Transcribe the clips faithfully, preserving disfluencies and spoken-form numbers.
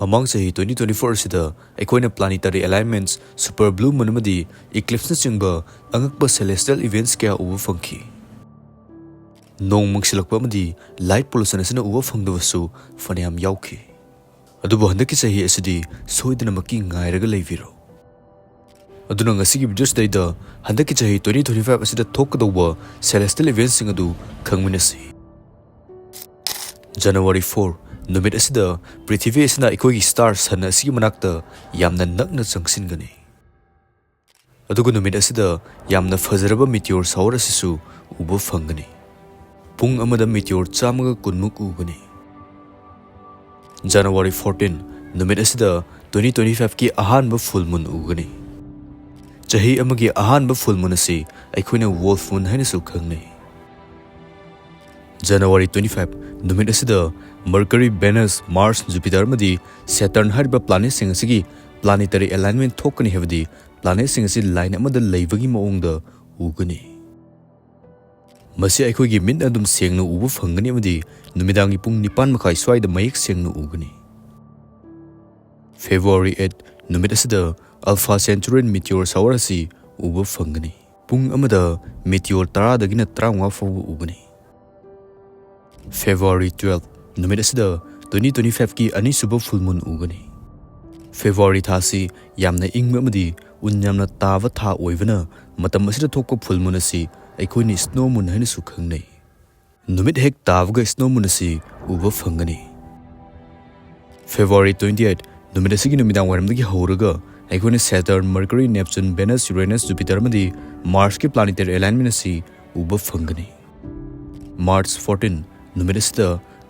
ꯃꯃꯥꯡ ꯆꯍꯤ twenty twenty-four ꯑꯁꯤꯗ ꯑꯩꯈꯣꯏꯅ planetary alignments, super blue moon ꯑꯃꯗꯤ eclipseꯅꯆꯤꯡꯕ ꯑꯉꯛꯄ celestial events ꯀꯌꯥ ꯎꯕ ꯐꯪꯈꯤ꯫ ꯅꯣꯡ ꯃꯪꯁꯤꯜꯂꯛꯄ ꯑꯃꯗꯤ light pollution ꯑꯁꯤꯅ ꯎꯕ ꯐꯪꯗꯕꯁꯨ ꯐꯅꯌꯥꯝ ꯌꯥꯎꯈꯤ꯫ ꯑꯗꯨꯕꯨ ꯍꯟꯗꯛꯀꯤ ꯆꯍꯤ ꯑꯁꯤꯗꯤ ꯁꯣꯏꯗꯅꯃꯛꯀꯤ ꯉꯥꯏꯔꯒ ꯂꯩꯕꯤꯔꯣ꯫ ꯑꯗꯨꯅ ꯉꯁꯤꯒꯤ videoꯁꯤꯗꯩꯗ ꯍꯟꯗꯛꯀꯤ ꯆꯍꯤ twenty twenty-five ꯑꯁꯤꯗ ꯊꯣꯛꯀꯗꯧꯕ celestial eventꯁꯤꯡ ꯑꯗꯨ ꯈꯪꯃꯤꯟꯅꯁꯤ꯫ January four, ꯅꯨꯃꯤꯠ ꯑꯁꯤꯗ ꯄ꯭ꯔꯤꯊꯤꯕꯤ ꯑꯁꯤꯅ ꯑꯩꯈꯣꯏꯒꯤ star sun ꯑꯁꯤꯒꯤ ꯃꯅꯥꯛꯇ ꯌꯥꯝꯅ ꯅꯛꯅ ꯆꯪꯁꯤꯟꯒꯅꯤ꯫ ꯑꯗꯨꯒ ꯅꯨꯃꯤꯠ ꯑꯁꯤꯗ ꯌꯥꯝꯅ ꯐꯖꯔꯕ meteor shower ꯑꯁꯤꯁꯨ ꯎꯕ ꯐꯪꯒꯅꯤ꯫ ꯄꯨꯡ ꯑꯃꯗ meteor ꯆꯥꯝꯃꯒ ꯀꯨꯟꯃꯨꯛ ꯎꯒꯅꯤ꯫ January fourteen, ꯅꯨꯃꯤꯠ ꯑꯁꯤꯗ twenty twenty-fiveꯀꯤ ꯑꯍꯥꯟꯕ full moon ꯎꯒꯅꯤ꯫ ꯆꯍꯤ ꯑꯃꯒꯤ ꯑꯍꯥꯟꯕ full moon ꯑꯁꯤ ꯑꯩꯈꯣꯏꯅ wolf moon ꯍꯥꯏꯅꯁꯨ ꯈꯪꯅꯩ꯫ January twenty-five, ꯅꯨꯃꯤꯠ ꯑꯁꯤꯗ Mercury, Venus, Mars, Jupiter ꯑꯃꯗꯤ Saturn ꯍꯥꯏꯔꯤꯕ planetꯁꯤꯡ ꯑꯁꯤꯒꯤ planetary alignment ꯊꯣꯛꯀꯅꯤ, ꯍꯥꯏꯕꯗꯤ planetꯁꯤꯡ ꯑꯁꯤ line ꯑꯃꯗ ꯂꯩꯕꯒꯤ ꯃꯑꯣꯡꯗ ꯎꯒꯅꯤ꯫ ꯃꯁꯤ ꯑꯩꯈꯣꯏꯒꯤ ꯃꯤꯠꯅ ꯑꯗꯨꯝ ꯁꯦꯡꯅ ꯎꯕ ꯐꯪꯒꯅꯤ ꯑꯃꯗꯤ ꯅꯨꯃꯤꯗꯥꯡꯒꯤ ꯄꯨꯡ ꯅꯤꯄꯥꯟ ꯃꯈꯥꯏ ꯁ꯭ꯋꯥꯏꯗ ꯃꯌꯦꯛ ꯁꯦꯡꯅ ꯎꯒꯅꯤ꯫ February eight, ꯅꯨꯃꯤꯠ ꯑꯁꯤꯗ Alpha Centauri meteor shower ꯑꯁꯤ ꯎꯕ ꯐꯪꯒꯅꯤ꯫ ꯄꯨꯡ ꯑꯃꯗ meteor ꯇꯔꯥꯗꯒꯤꯅ ꯇꯔꯥꯃꯉꯥ ꯐꯥꯎꯕ ꯎꯒꯅꯤ꯫ February twelve, ꯅꯨꯃꯤꯠ ꯑꯁꯤꯗ twenty twenty-fiveꯀꯤ ꯑꯅꯤꯁꯨꯕ full moon ꯎꯒꯅꯤ꯫ February ꯊꯥ ꯑꯁꯤ ꯌꯥꯝꯅ ꯏꯪꯕ ꯑꯃꯗꯤ ꯎꯟ ꯌꯥꯝꯅ ꯇꯥꯕ ꯊꯥ ꯑꯣꯏꯕꯅ, ꯃꯇꯝ ꯑꯁꯤꯗ ꯊꯣꯛꯄ full moon ꯑꯁꯤ ꯑꯩꯈꯣꯏꯅ snow moon ꯍꯥꯏꯅꯁꯨ ꯈꯪꯅꯩ꯫ ꯅꯨꯃꯤꯠ ꯍꯦꯛ ꯇꯥꯕꯒ snow moon ꯑꯁꯤ ꯎꯕ ꯐꯪꯒꯅꯤ꯫ February twenty-eight, ꯅꯨꯃꯤꯠ ꯑꯁꯤꯒꯤ ꯅꯨꯃꯤꯗꯥꯡ ꯋꯥꯏꯔꯝꯗꯒꯤ ꯍꯧꯔꯒ ꯑꯩꯈꯣꯏꯅ Saturn, Mercury, Neptune, Venus, Uranus, Jupiter ꯑꯃꯗꯤ Marsꯀꯤ planetary alignment ꯑꯁꯤ ꯎꯕ ꯐꯪꯒꯅꯤ꯫ March fourteen, ꯅꯨꯃꯤꯠ ꯑꯁꯤꯗ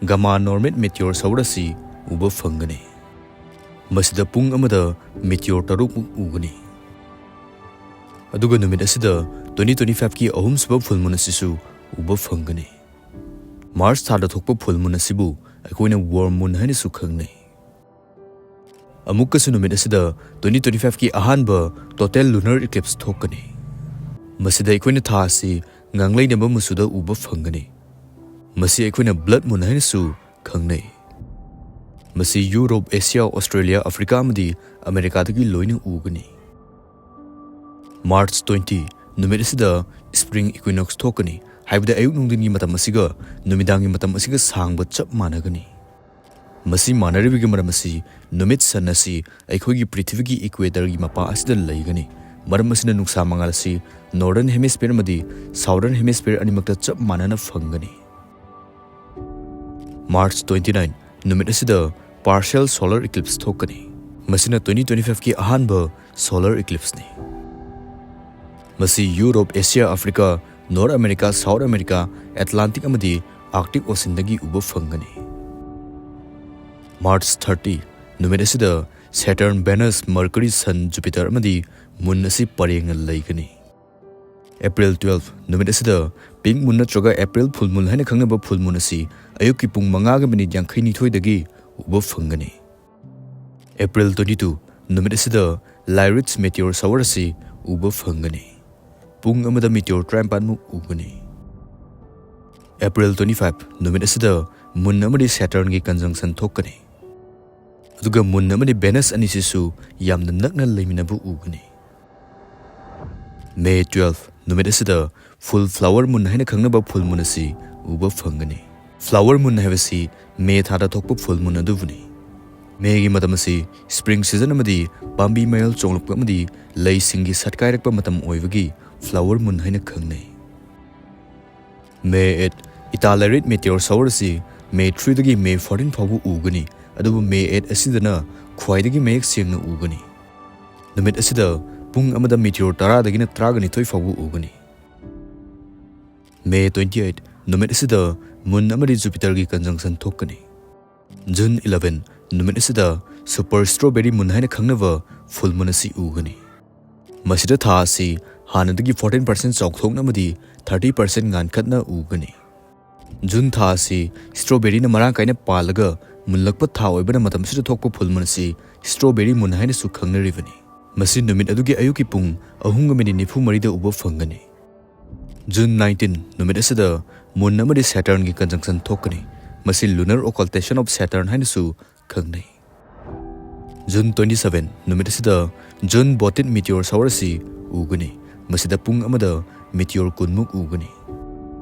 Gamma Normae meteor shower ꯑꯁꯤ ꯎꯕ ꯐꯪꯒꯅꯤ꯫ ꯃꯁꯤꯗ ꯄꯨꯡ ꯑꯃꯗ meteor ꯇꯔꯨꯛꯃꯨꯛ ꯎꯒꯅꯤ꯫ ꯑꯗꯨꯒ ꯅꯨꯃꯤꯠ ꯑꯁꯤꯗ twenty twenty-fiveꯀꯤ ꯑꯍꯨꯝꯁꯨꯕ full moon ꯑꯁꯤꯁꯨ ꯎꯕ ꯐꯪꯒꯅꯤ꯫ March ꯊꯥꯗ ꯊꯣꯛꯄ full moon ꯑꯁꯤꯕꯨ ꯑꯩꯈꯣꯏꯅ worm moon ꯍꯥꯏꯅꯁꯨ ꯈꯪꯅꯩ꯫ ꯑꯃꯨꯛꯀꯁꯨ ꯅꯨꯃꯤꯠ ꯑꯁꯤꯗ twenty twenty-fiveꯀꯤ ꯑꯍꯥꯟꯕ total lunar eclipse ꯊꯣꯛꯀꯅꯤ꯫ ꯃꯁꯤꯗ ꯑꯩꯈꯣꯏꯅ ꯊꯥ ꯑꯁꯤ ꯉꯥꯡꯂꯩꯅꯕ ꯃꯆꯨꯗ ꯎꯕ ꯐꯪꯒꯅꯤ꯫ ꯃꯁꯤ ꯑꯩꯈꯣꯏꯅ blood moon ꯍꯥꯏꯅꯁꯨ ꯈꯪꯅꯩ꯫ ꯃꯁꯤ ꯌꯨꯔꯣꯞ, ꯑꯦꯁꯤꯌꯥ, ꯑꯣꯁꯇ꯭ꯔꯦꯂꯤꯌꯥ, ꯑꯐ꯭ꯔꯤꯀꯥ ꯑꯃꯗꯤ ꯑꯃꯦꯔꯤꯀꯥꯗꯒꯤ ꯂꯣꯏꯅ ꯎꯒꯅꯤ꯫ ꯃꯥꯔꯆ ꯇ꯭ꯋꯦꯟꯇꯤ ꯅꯨꯃꯤꯠ ꯑꯁꯤꯗ ꯁ꯭ꯄ꯭ꯔꯤꯡ ꯏꯀ꯭ꯋꯤꯅꯣꯛꯁ ꯊꯣꯛꯀꯅꯤ, ꯍꯥꯏꯕꯗꯤ ꯑꯌꯨꯛ ꯅꯨꯡꯊꯤꯟꯒꯤ ꯃꯇꯝ ꯑꯁꯤꯒ ꯅꯨꯃꯤꯗꯥꯡꯒꯤ ꯃꯇꯝ ꯑꯁꯤꯒ ꯁꯥꯡꯕ ꯆꯞ ꯃꯥꯟꯅꯒꯅꯤ꯫ ꯃꯁꯤ ꯃꯥꯟꯅꯔꯤꯕꯒꯤ ꯃꯔꯝ ꯑꯁꯤ ꯅꯨꯃꯤꯠ ꯁꯟ ꯑꯁꯤ ꯑꯩꯈꯣꯏꯒꯤ ꯄ꯭ꯔꯤꯊꯤꯕꯤꯒꯤ ꯏꯀ꯭ꯋꯦꯇꯔꯒꯤ ꯃꯄꯥ ꯑꯁꯤꯗ ꯂꯩꯒꯅꯤ꯫ ꯃꯔꯝ ꯑꯁꯤꯅ ꯅꯨꯡꯁꯥ ꯃꯉꯥꯜ ꯑꯁꯤ ꯅꯣꯔꯗꯔꯟ ꯍꯦꯃꯤꯁꯐꯤꯌꯔ ꯑꯃꯗꯤ ꯁꯥꯎꯗꯔꯟ ꯍꯦꯃꯤꯁꯐꯤꯌꯔ ꯑꯅꯤꯃꯛꯇ ꯆꯞ ꯃꯥꯟꯅꯅ ꯐꯪꯒꯅꯤ꯫ ꯃꯥꯔꯆ ꯇ꯭ꯋꯦꯟꯇꯤ ꯅꯥꯏꯟ ꯅꯨꯃꯤꯠ ꯑꯁꯤꯗ ꯄꯥꯔꯁꯤꯌꯦꯜ ꯁꯣꯂꯔ ꯏꯀ꯭ꯂꯤꯞꯁ ꯊꯣꯛꯀꯅꯤ꯫ ꯃꯁꯤꯅ ꯇ꯭ꯋꯦꯟꯇꯤ ꯇ꯭ꯋꯦꯟꯇꯤ ꯐꯥꯏꯚꯀꯤ ꯑꯍꯥꯟꯕ ꯁꯣꯂꯔ ꯏꯀ꯭ꯂꯤꯞꯁꯅꯤ꯫ ꯃꯁꯤ Europe, Asia, Africa, north America, south America, Atlantic ꯑꯃꯗꯤ ꯑꯥꯔꯛꯇꯤꯛ ꯑꯣꯁꯤꯟꯗꯒꯤ ꯎꯕ ꯐꯪꯒꯅꯤ꯫ ꯃꯥꯔꯆ ꯊꯥꯔꯇꯤ ꯅꯨꯃꯤꯠ ꯑꯁꯤꯗ ꯁꯦꯇꯔꯟ, ꯚꯦꯅꯁ, ꯃꯔꯀꯔꯤ, ꯁꯟ, ꯖꯨꯄꯤꯇꯔ ꯑꯃꯗꯤ ꯃꯨꯟ ꯑꯁꯤ ꯄꯔꯦꯡꯅ ꯂꯩꯒꯅꯤ꯫ ꯑꯦꯄ꯭ꯔꯤꯜ ꯇ꯭ꯋꯦꯜꯐ ꯅꯨꯃꯤꯠ ꯑꯁꯤꯗ ꯄꯤꯡꯛ ꯃꯨꯟ ꯅꯠꯇ꯭ꯔꯒ ꯑꯦꯄ꯭ꯔꯤꯜ ꯐꯨꯜ ꯃꯨꯟ ꯍꯥꯏꯅ ꯈꯪꯅꯕ ꯐꯨꯜ ꯃꯨꯟ ꯑꯁꯤ ꯑꯌꯨꯛꯀꯤ ꯄꯨꯡ ꯃꯉꯥꯒ ꯃꯤꯅꯤꯠ ꯌꯥꯡꯈꯩ ꯅꯤꯊꯣꯏꯗꯒꯤ ꯎꯕ ꯐꯪꯒꯅꯤ꯫ ꯑꯦꯄ꯭ꯔꯤꯜ ꯇ꯭ꯋꯦꯟꯇꯤ ꯇꯨ ꯅꯨꯃꯤꯠ ꯑꯁꯤꯗ ꯂꯥꯏꯔꯤꯠꯁ ꯃꯦꯇꯤꯑꯣꯔ ꯁꯋꯔ ꯑꯁꯤ ꯎꯕ ꯐꯪꯒꯅꯤ꯫ ꯄꯨꯡ ꯑꯃꯗ ꯃꯤꯇꯤꯑꯣꯔ ꯇꯔꯥꯅꯤꯄꯥꯟꯃꯨꯛ ꯎꯒꯅꯤ꯫ ꯑꯦꯄ꯭ꯔꯤꯜ ꯇ꯭ꯋꯦꯟꯇꯤ ꯐꯥꯏꯚ ꯅꯨꯃꯤꯠ ꯑꯁꯤꯗ ꯃꯨꯟ ꯑꯃꯗꯤ ꯁꯦꯇꯔꯟꯒꯤ ꯀꯟꯖꯪꯁꯟ ꯊꯣꯛꯀꯅꯤ, ꯑꯗꯨꯒ ꯃꯨꯟ ꯑꯃꯗꯤ ꯚꯦꯅꯁ ꯑꯅꯤꯁꯤꯁꯨ ꯌꯥꯝꯅ ꯅꯛꯅ ꯂꯩꯃꯤꯟꯅꯕ ꯎꯒꯅꯤ꯫ ꯃꯦ ꯇ꯭ꯋꯦꯜꯐ ꯅꯨꯃꯤꯠ ꯑꯁꯤꯗ ꯐꯨꯜ ꯐ꯭ꯂꯥꯋꯔ ꯃꯨꯟ ꯍꯥꯏꯅ ꯈꯪꯅꯕ ꯐꯨꯜ ꯃꯨꯟ ꯑꯁꯤ ꯎꯕ ꯐꯪꯒꯅꯤ꯫ ꯐ꯭ꯂꯥꯋꯔ ꯃꯨꯟ ꯍꯥꯏꯕꯁꯤ ꯃꯦ ꯊꯥꯗ ꯊꯣꯛꯄ ꯐꯨꯜ ꯃꯨꯟ ꯑꯗꯨꯕꯨꯅꯤ꯫ ꯃꯦꯒꯤ ꯃꯇꯝ ꯑꯁꯤ ꯁ꯭ꯄ꯭ꯔꯤꯡ ꯁꯤꯖꯟ ꯑꯃꯗꯤ ꯄꯥꯝꯕꯤ ꯃꯌꯦꯜ ꯆꯣꯡꯂꯛꯄ ꯑꯃꯗꯤ ꯂꯩꯁꯤꯡꯒꯤ ꯁꯠꯀꯥꯏꯔꯛꯄ ꯃꯇꯝ ꯑꯣꯏꯕꯒꯤ ꯐ꯭ꯂꯥꯋꯔ ꯃꯨꯟ ꯍꯥꯏꯅ ꯈꯪꯅꯩ꯫ ꯃꯦ ꯑꯩꯠ ꯏꯇꯥ ꯂꯥꯏꯔꯤꯠ ꯃꯦꯇꯤꯑꯣꯔ ꯁꯋꯔ ꯑꯁꯤ ꯃꯦ ꯊ꯭ꯔꯤꯗꯒꯤ ꯃꯦ ꯐꯣꯔꯇꯤꯟ ꯐꯥꯎꯕ ꯎꯒꯅꯤ, ꯑꯗꯨꯕꯨ ꯃꯦ ꯑꯩꯠ ꯑꯁꯤꯗꯅ ꯈ꯭ꯋꯥꯏꯗꯒꯤ ꯃꯌꯦꯛ ꯁꯦꯡꯅ ꯎꯒꯅꯤ꯫ ꯅꯨꯃꯤꯠ ꯑꯁꯤꯗ ꯄꯨꯡ ꯑꯃꯗ ꯃꯤꯇꯤꯑꯣꯔ ꯇꯔꯥꯗꯒꯤꯅ ꯇꯔꯥꯒ ꯅꯤꯊꯣꯏ ꯐꯥꯎꯕ ꯎꯒꯅꯤ꯫ ꯃꯦ ꯇ꯭ꯋꯦꯟꯇꯤ ꯑꯩꯠ ꯅꯨꯃꯤꯠ ꯑꯁꯤꯗ ꯃꯨꯟ ꯑꯃꯗꯤ ꯖꯨꯄꯤꯇꯔꯒꯤ ꯀꯟꯖꯪꯁꯟ ꯊꯣꯛꯀꯅꯤ꯫ ꯖꯨꯟ ꯏꯂꯦꯚꯦꯟ ꯅꯨꯃꯤꯠ ꯑꯁꯤꯗ ꯁꯨꯄꯔ ꯁ꯭ꯇ꯭ꯔꯣꯕꯦꯔꯤ ꯃꯨꯟ ꯍꯥꯏꯅ ꯈꯪꯅꯕ ꯐꯨꯜ ꯃꯨꯟ ꯑꯁꯤ ꯎꯒꯅꯤ꯫ ꯃꯁꯤꯗ ꯊꯥ ꯑꯁꯤ ꯍꯥꯟꯅꯗꯒꯤ ꯐꯣꯔꯇꯤꯟ ꯄꯥꯔꯁꯦꯟ ꯆꯥꯎꯊꯣꯛꯅ ꯑꯃꯗꯤ ꯊꯥꯔꯇꯤ ꯄꯥꯔꯁꯦꯟ ꯉꯥꯟꯈꯠꯅ ꯎꯒꯅꯤ꯫ ꯖꯨꯟ ꯊꯥ ꯑꯁꯤ ꯁ꯭ꯇ꯭ꯔꯣꯕꯦꯔꯤꯅ ꯃꯔꯥꯡ ꯀꯥꯏꯅ ꯄꯥꯜꯂꯒ ꯃꯨꯜꯂꯛꯄ ꯊꯥ ꯑꯣꯏꯕꯅ ꯃꯇꯝꯁꯤꯗ ꯊꯣꯛꯄ ꯐꯨꯜ ꯃꯨꯟ ꯑꯁꯤ ꯁ꯭ꯇ꯭ꯔꯣꯕꯦꯔꯤ ꯃꯨꯟ ꯍꯥꯏꯅꯁꯨ ꯈꯪꯅꯔꯤꯕꯅꯤ꯫ ꯃꯁꯤ ꯅꯨꯃꯤꯠ ꯑꯗꯨꯒꯤ ꯑꯌꯨꯛꯀꯤ ꯄꯨꯡ ꯑꯍꯨꯝꯒ ꯃꯤꯅꯤꯠ ꯅꯤꯐꯨ ꯃꯔꯤꯗ ꯎꯕ ꯐꯪꯒꯅꯤ꯫ ꯖꯨꯟ ꯅꯥꯏꯟꯇꯤꯟ ꯅꯨꯃꯤꯠ ꯑꯁꯤꯗ ꯃꯨꯟ ꯑꯃꯗꯤ ꯁꯦꯇꯔꯟꯒꯤ ꯀꯟꯖꯪꯁꯟ ꯊꯣꯛꯀꯅꯤ꯫ ꯃꯁꯤ ꯂꯨꯅꯔ ꯑꯣꯀꯜꯇꯦꯁꯟ ꯑꯣꯐ ꯁꯦꯇꯔꯟ ꯍꯥꯏꯅꯁꯨ ꯈꯪꯅꯩ꯫ June twenty seven ꯅꯨꯃꯤꯠ ꯑꯁꯤꯗ June Botid meteor shower ꯑꯁꯤ ꯎꯒꯅꯤ꯫ ꯃꯁꯤꯗ ꯄꯨꯡ ꯑꯃꯗ meteor ꯀꯨꯟꯃꯨꯛ ꯎꯒꯅꯤ꯫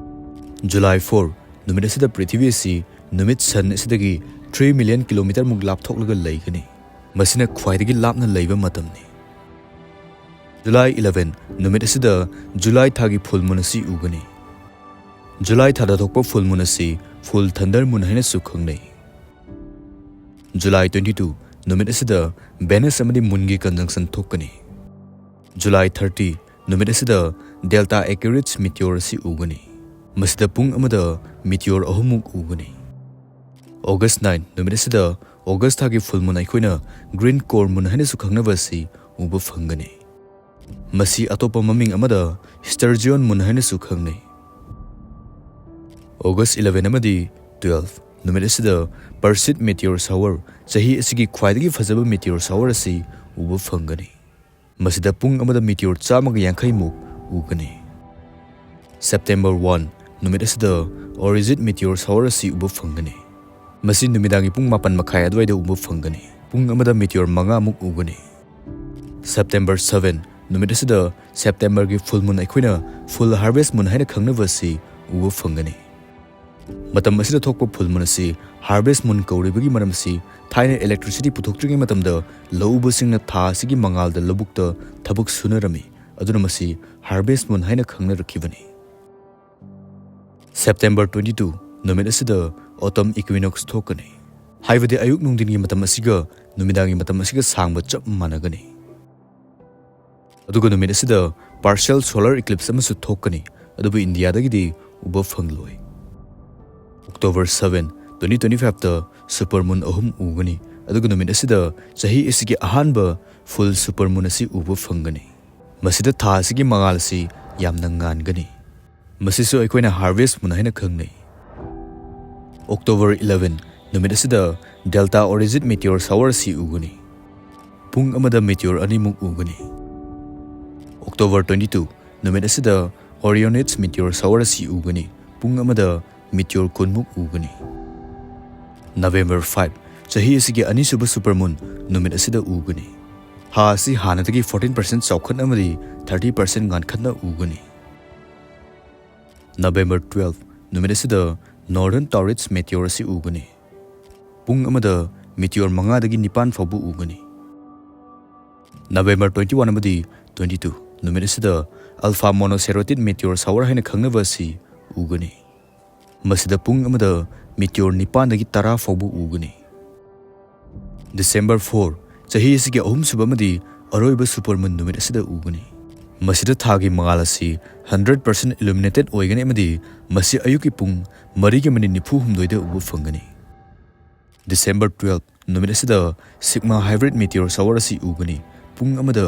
July four ꯅꯨꯃꯤꯠ ꯑꯁꯤꯗ ꯄ꯭ꯔꯤꯊꯤꯕꯤ ꯑꯁꯤ ꯅꯨꯃꯤꯠ ꯁꯟ ꯑꯁꯤꯗꯒꯤ three million kilometer ꯃꯨꯛ ꯂꯥꯞꯊꯣꯛꯂꯒ ꯂꯩꯒꯅꯤ꯫ ꯃꯁꯤꯅ ꯈ꯭ꯋꯥꯏꯗꯒꯤ ꯂꯥꯞꯅ ꯂꯩꯕ ꯃꯇꯝꯅꯤ꯫ July eleven ꯅꯨꯃꯤꯠ ꯑꯁꯤꯗ July ꯊꯥꯒꯤ full moon ꯑꯁꯤ ꯎꯒꯅꯤ꯫ July ꯊꯥꯗ ꯊꯣꯛꯄ full moon ꯑꯁꯤ full thunder moon ꯍꯥꯏꯅꯁꯨ ꯈꯪꯅꯩ꯫ July twenty two ꯅꯨꯃꯤꯠ ꯑꯁꯤꯗ Venus ꯑꯃꯗꯤ moonꯒꯤ conjunction ꯊꯣꯛꯀꯅꯤ꯫ July thirty ꯅꯨꯃꯤꯠ ꯑꯁꯤꯗ Delta Aquarius meteor ꯑꯁꯤ ꯎꯒꯅꯤ꯫ ꯃꯁꯤꯗ ꯄꯨꯡ ꯑꯃꯗ meteor ꯑꯍꯨꯝꯃꯨꯛ ꯎꯒꯅꯤ꯫ August nine ꯅꯨꯃꯤꯠ ꯑꯁꯤꯗ August ꯊꯥꯒꯤ full moon ꯑꯩꯈꯣꯏꯅ green core moon ꯍꯥꯏꯅꯁꯨ ꯈꯪꯅꯕ ꯑꯁꯤ ꯎꯕ ꯐꯪꯒꯅꯤ꯫ ꯃꯁꯤ ꯑꯇꯣꯞꯄ ꯃꯃꯤꯡ ꯑꯃꯗ sturgeon moon ꯍꯥꯏꯅꯁꯨ ꯈꯪꯅꯩ꯫ August eleven ꯑꯃꯗꯤ twelve ꯅꯨꯃꯤꯠ ꯑꯁꯤꯗ Perseid meteor shower, ꯆꯍꯤ ꯑꯁꯤꯒꯤ ꯈ꯭ꯋꯥꯏꯗꯒꯤ ꯐꯖꯕ meteor shower ꯑꯁꯤ ꯎꯕ ꯐꯪꯒꯅꯤ꯫ ꯃꯁꯤꯗ ꯄꯨꯡ ꯑꯃꯗ meteor ꯆꯥꯝꯃꯒ ꯌꯥꯡꯈꯩ ꯃꯨꯛ ꯎꯒꯅꯤ꯫ September one ꯅꯨꯃꯤꯠ ꯑꯁꯤꯗ Orised meteor shower ꯑꯁꯤ ꯎꯕ ꯐꯪꯒꯅꯤ꯫ ꯃꯁꯤ ꯅꯨꯃꯤꯗꯥꯡꯒꯤ ꯄꯨꯡ ꯃꯥꯄꯟ ꯃꯈꯥꯏ ꯑꯗꯨꯋꯥꯏꯗ ꯎꯕ ꯐꯪꯒꯅꯤ꯫ ꯄꯨꯡ ꯑꯃꯗ meteor ꯃꯉꯥꯃꯨꯛ ꯎꯒꯅꯤ꯫ September seven ꯅꯨꯃꯤꯠ ꯑꯁꯤꯗ Septemberꯒꯤ full moon, ꯑꯩꯈꯣꯏꯅ full harvest moon ꯍꯥꯏꯅ ꯈꯪꯅꯕ ꯑꯁꯤ ꯎꯕ ꯐꯪꯒꯅꯤ꯫ ꯃꯇꯝ ꯑꯁꯤꯗ ꯊꯣꯛꯄ full moon ꯑꯁꯤ harvest moon ꯀꯧꯔꯤꯕꯒꯤ ꯃꯔꯝ ꯑꯁꯤ ꯊꯥꯏꯅ electricity ꯄꯨꯊꯣꯛꯇ꯭ꯔꯤꯉꯩ ꯃꯇꯝꯗ ꯂꯧꯎꯕꯁꯤꯡꯅ ꯊꯥ ꯑꯁꯤꯒꯤ ꯃꯉꯥꯜꯗ ꯂꯧꯕꯨꯛꯇ ꯊꯕꯛ ꯁꯨꯅꯔꯝꯃꯤ, ꯑꯗꯨꯅ ꯃꯁꯤ harvest moon ꯍꯥꯏꯅ ꯈꯪꯅꯔꯛꯈꯤꯕꯅꯤ꯫ September twenty two ꯅꯨꯃꯤꯠ ꯑꯁꯤꯗ autumn equinox ꯊꯣꯛꯀꯅꯤ, ꯍꯥꯏꯕꯗꯤ ꯑꯌꯨꯛ ꯅꯨꯡꯊꯤꯟꯒꯤ ꯃꯇꯝ ꯑꯁꯤꯒ ꯅꯨꯃꯤꯗꯥꯡꯒꯤ ꯃꯇꯝ ꯑꯁꯤꯒ ꯁꯥꯡꯕ ꯆꯞ ꯃꯥꯟꯅꯒꯅꯤ꯫ ꯑꯗꯨꯒ ꯅꯨꯃꯤꯠ ꯑꯁꯤꯗ partial solar eclipse ꯑꯃꯁꯨ ꯊꯣꯛꯀꯅꯤ, ꯑꯗꯨꯕꯨ ꯏꯟꯗꯤꯌꯥꯗꯒꯤꯗꯤ ꯎꯕ ꯐꯪꯂꯣꯏ꯫ October seven, twenty twenty five ꯇ super moon ꯑꯍꯨꯝ ꯎꯒꯅꯤ, ꯑꯗꯨꯒ ꯅꯨꯃꯤꯠ ꯑꯁꯤꯗ ꯆꯍꯤ ꯑꯁꯤꯒꯤ ꯑꯍꯥꯟꯕ full super moon ꯑꯁꯤ ꯎꯕ ꯐꯪꯒꯅꯤ꯫ ꯃꯁꯤꯗ ꯊꯥ ꯑꯁꯤꯒꯤ ꯃꯉꯥꯜ ꯑꯁꯤ ꯌꯥꯝꯅ ꯉꯥꯟꯒꯅꯤ꯫ ꯃꯁꯤꯁꯨ ꯑꯩꯈꯣꯏꯅ harvest moon ꯍꯥꯏꯅ ꯈꯪꯅꯩ꯫ October eleven ꯅꯨꯃꯤꯠ ꯑꯁꯤꯗ Delta Orised meteor shower ꯑꯁꯤ ꯎꯒꯅꯤ꯫ ꯄꯨꯡ ꯑꯃꯗ meteor ꯑꯅꯤꯃꯨꯛ ꯎꯒꯅꯤ꯫ October twenty two ꯅꯨꯃꯤꯠ ꯑꯁꯤꯗ Orionid meteor shower ꯑꯁꯤ ꯎꯒꯅꯤ꯫ ꯄꯨꯡ ꯑꯃꯗ meteor ꯀꯨꯟꯃꯨꯛ ꯎꯒꯅꯤ꯫ November five ꯆꯍꯤ ꯑꯁꯤꯒꯤ ꯑꯅꯤꯁꯨꯕ supermoon ꯅꯨꯃꯤꯠ ꯑꯁꯤꯗ ꯎꯒꯅꯤ꯫ ꯊꯥ ꯑꯁꯤ ꯍꯥꯟꯅꯗꯒꯤ fourteen percent ꯆꯥꯎꯈꯠꯅ ꯑꯃꯗꯤ thirty percent ꯉꯥꯟꯈꯠꯅ ꯎꯒꯅꯤ꯫ November twelve ꯅꯨꯃꯤꯠ ꯑꯁꯤꯗ Northern Taurus meteor ꯑꯁꯤ ꯎꯒꯅꯤ꯫ ꯄꯨꯡ ꯑꯃꯗ meteor ꯃꯉꯥꯗꯒꯤ ꯅꯤꯄꯥꯟ ꯐꯥꯎꯕ ꯎꯒꯅꯤ꯫ November twenty one ꯑꯃꯗꯤ twenty two ꯅꯨꯃꯤꯠ ꯑꯁꯤꯗ Alpha Monoceroid meteor shower ꯍꯥꯏꯅ ꯈꯪꯅꯕ ꯑꯁꯤ ꯎꯒꯅꯤ꯫ ꯃꯁꯤꯗ ꯄꯨꯡ ꯑꯃꯗ meteor ꯅꯤꯄꯥꯟꯗꯒꯤ ꯇꯔꯥ ꯐꯥꯎꯕ ꯎꯒꯅꯤ꯫ December four ꯆꯍꯤ ꯑꯁꯤꯒꯤ ꯑꯍꯨꯝꯁꯨꯕ ꯑꯃꯗꯤ ꯑꯔꯣꯏꯕ supermoon ꯅꯨꯃꯤꯠ ꯑꯁꯤꯗ ꯎꯒꯅꯤ꯫ ꯃꯁꯤꯗ ꯊꯥꯒꯤ ꯃꯉꯥꯜ ꯑꯁꯤ hundred percent illuminated ꯑꯣꯏꯒꯅꯤ ꯑꯃꯗꯤ ꯃꯁꯤ ꯑꯌꯨꯛꯀꯤ ꯄꯨꯡ ꯃꯔꯤꯒꯤ ꯃꯤꯅꯤꯠ ꯅꯤꯐꯨ ꯍꯨꯝꯗꯣꯏꯗ ꯎꯕ ꯐꯪꯒꯅꯤ꯫ December twelve ꯅꯨꯃꯤꯠ ꯑꯁꯤꯗ Sigma Hybrid meteor shower ꯑꯁꯤ ꯎꯒꯅꯤ꯫ ꯄꯨꯡ ꯑꯃꯗ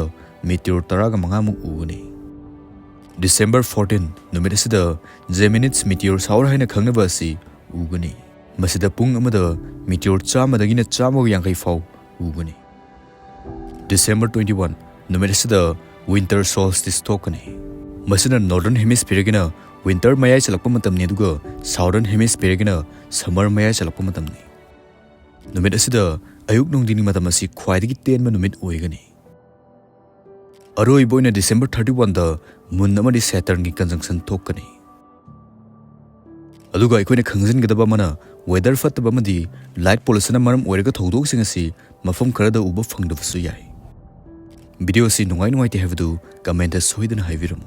meteor ꯇꯔꯥꯒ ꯃꯉꯥꯃꯨꯛ ꯎꯒꯅꯤ꯫ December fourteen ꯅꯨꯃꯤꯠ ꯑꯁꯤꯗ Geminids meteor shower ꯍꯥꯏꯅ ꯈꯪꯅꯕ ꯑꯁꯤ ꯎꯒꯅꯤ꯫ ꯃꯁꯤꯗ ꯄꯨꯡ ꯑꯃꯗ meteor ꯆꯥꯝꯃꯗꯒꯤꯅ ꯆꯥꯝꯃꯒ ꯌꯥꯡꯈꯩ ꯐꯥꯎ ꯎꯒꯅꯤ꯫ December twenty one ꯅꯨꯃꯤꯠ ꯑꯁꯤꯗ winter solstice ꯊꯣꯛꯀꯅꯤ꯫ ꯃꯁꯤꯅ Northern Hemisphereꯒꯤꯅ winter ꯃꯌꯥꯏ ꯆꯜꯂꯛꯄ ꯃꯇꯝꯅꯤ, ꯑꯗꯨꯒ Southern Hemisphereꯒꯤꯅ summer ꯃꯌꯥꯏ ꯆꯜꯂꯛꯄ ꯃꯇꯝꯅꯤ꯫ ꯅꯨꯃꯤꯠ ꯑꯁꯤꯗ ꯑꯌꯨꯛ ꯅꯨꯡꯊꯤꯟꯒꯤ ꯃꯇꯝ ꯑꯁꯤ ꯈ꯭ꯋꯥꯏꯗꯒꯤ ꯇꯦꯟꯕ ꯅꯨꯃꯤꯠ ꯑꯣꯏꯒꯅꯤ꯫ ꯑꯔꯣꯏꯕ ꯑꯣꯏꯅ December thirty one ꯗ moon ꯑꯃꯗꯤ Saturnꯒꯤ conjunction ꯊꯣꯛꯀꯅꯤ꯫ ꯑꯗꯨꯒ ꯑꯩꯈꯣꯏꯅ ꯈꯪꯖꯤꯟꯒꯗꯕ ꯑꯃꯅ, weather ꯐꯠꯇꯕ ꯑꯃꯗꯤ light pollutionꯅ ꯃꯔꯝ ꯑꯣꯏꯔꯒ ꯊꯧꯗꯣꯛꯁꯤꯡ ꯑꯁꯤ ꯃꯐꯝ ꯈꯔꯗ ꯎꯕ ꯐꯪꯗꯕꯁꯨ ꯌꯥꯏ꯫ Video ꯑꯁꯤ ꯅꯨꯡꯉꯥꯏ ꯅꯨꯡꯉꯥꯏꯇꯦ ꯍꯥꯏꯕꯗꯨ commentꯇ ꯁꯣꯏꯗꯅ ꯍꯥꯏꯕꯤꯔꯝꯃꯨ꯫